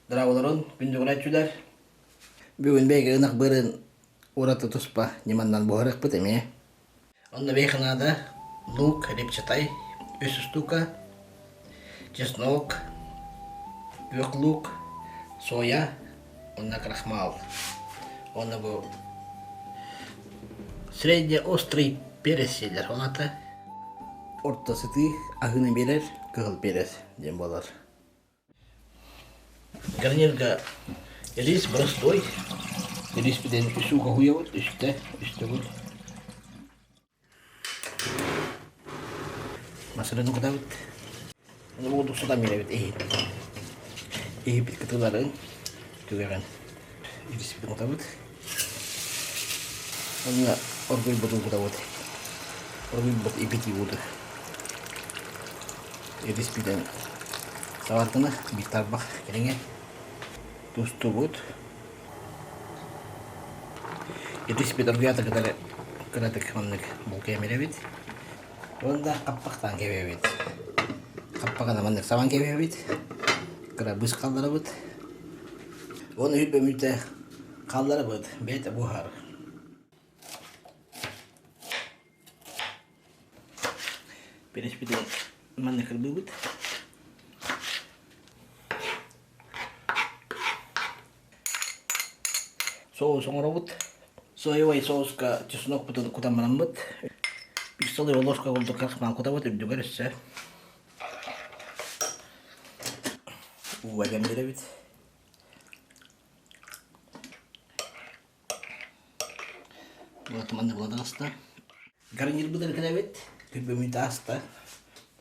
Дорооболорун, күндү Бүгүн бэйгэ ынах быарын ураты туспа ньыманнан буһарыахпыт эмиэ. Онно бэйхэ наада лук, репчатай, үс устуука, чеснок, күөх лук, соя уонна крахмал. Уонна бу среднеострый перец сиэлэр. Ол аата орто сытыы аһыыны биэрэр кыһыл перец диэн буолар. Гарнирга рис простой. Риспитин үс ууга уһуйабыт, үстэ, үстэ гул. Масырын кутабыт. Уоду сутан биэрэбит иһит. Иһиппит кытыларын түгэҕин риспитин кутабыт. Онно оргуйбутун кутабыт. Оргуйбут ипити ууду. Риспитин сабар гына биир тарбах кэриҥэ тустубут. Итиспит оргуйаата кытары кыратык маннык булкуйан биэрэбит. Уонна хаппахтаан кэбиһэбит. Хаппаҕына маннык сабан кэбиһэбит. Кыра быс хаалларабыт. Уонна үп бөмүтэ хаалларабыт. Бэйэтэ буһар. Переспитин маннык кырбыыбыт. Соус оҥоробут. Соевай соуска чеснокпутун кутан бараммыт. Пистолы ложка курдук крахмал кутабыт үрдүгэр өссө. Ууга кэмнирэбит. Вот маннык буолан таҕыста. Гарнирбытын кэлэбит, күрбүмүт ааста.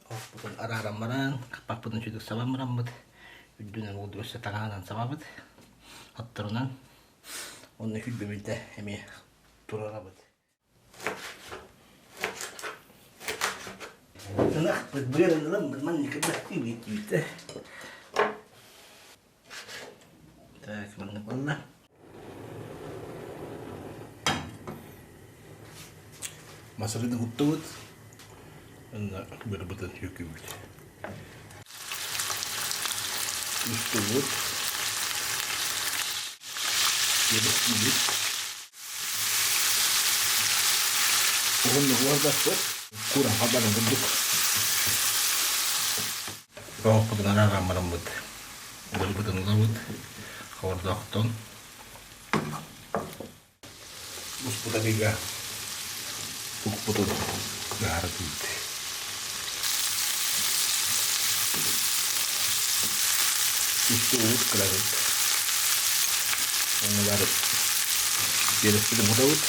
Оһохпутун арааран баран, хаппахпытын сүдүк сабан бараммыт, үрдүнэн уурдук өссө таҥаһынан сабабыт, отторунан. Онно күрбүмүтэ эмиэ турарабыт. Ынахпыт быарын ыламмыт маннык кырбастыы диибит. Так, маннык буолла. Масырыны куттубут, уонна бырбытын сүөкүүбүт. Устубут, иэдэстиибит. Уһуннук уорбаппыт, кууран халбанын курдук. Оһохпутун арааран бараммыт, бырбытын ылабыт, хобордоохтон Буспут арыыга укпутун ыһаарытыыбыт. Устубут кырабыт. Онно бары биэрэспитин кутабыт.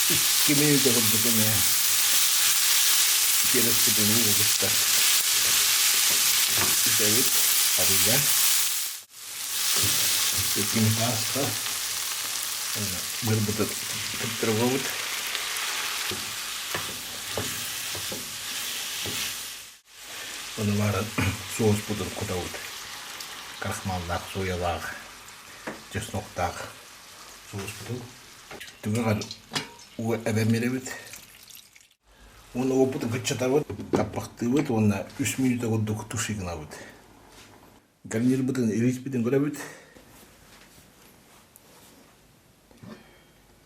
Икки мүнүүтэ курдук эмиэ биэрэспитин ууга кытта үтэбит арыыга. Иккини ааста бырбытын туттарабыт. Ону баран соуспутун кутабыт. Крахмаллаах, соялаах, чесноктаах соуспутун. Түгэҕэр уу эбэн биэрэбит. Уонна уоппутун кыччатабыт, хаппахтыыбыт уонна үс мүнүүтэ курдук туши гынабыт. Гарнирбытын, ириспитин көрөбүт.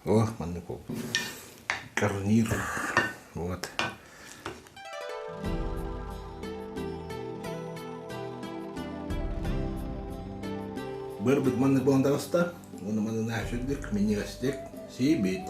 О, маннык гарнир. Вот. Бырбыт маннык буолан таҕыста. Уонна манна наһаа сүрдүк, минньигэстик сиибит.